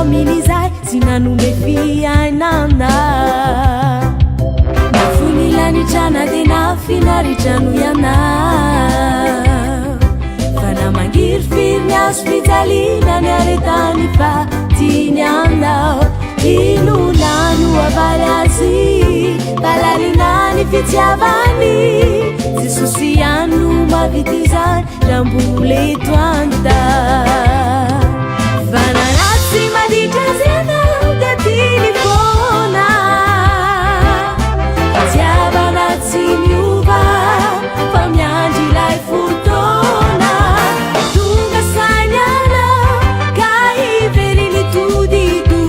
tamin'izay sy nanome fiainana. Nafoy ny lanitra na dia nahafinaritra noho ianao. Fa na mangirifiry ny hazo fijaliana niaretany fa tiany anao. Inona no havaly azy? Fa lalina ny fitiavany. Jesosy ihany no mahavita izany raha mbola eto an-tany. Fa na ratsy maditra azy ianao dia tiany foana. Fitiavana tsy miova fa miandry ilay fotoana. Tonga saina ianao ka hiveriny todido.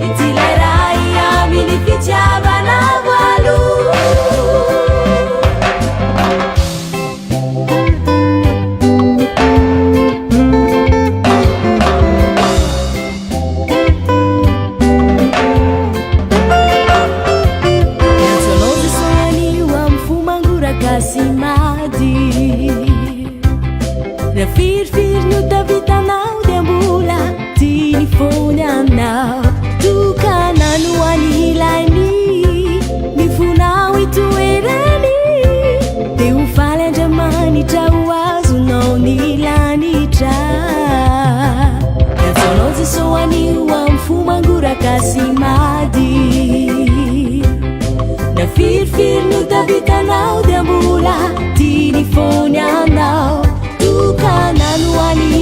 Ity ilay ray amin'ny fitiavana voaloha. Miantso anao Jesoa anio amin'ny fo mangoraka sy mady. Raha firifiry ny ota vitanao dia mbola tiany foana anao. Tokana no any ilainy ny fonao itoerany. Dia ho faly Andriamanitra ho azonao ny lanitra. Miantso anao Jesoa anio amin'ny fo mangoraka sy mady. Na firifiry ny ota vitanao dia mbola tiany foana anao. Tokana no any.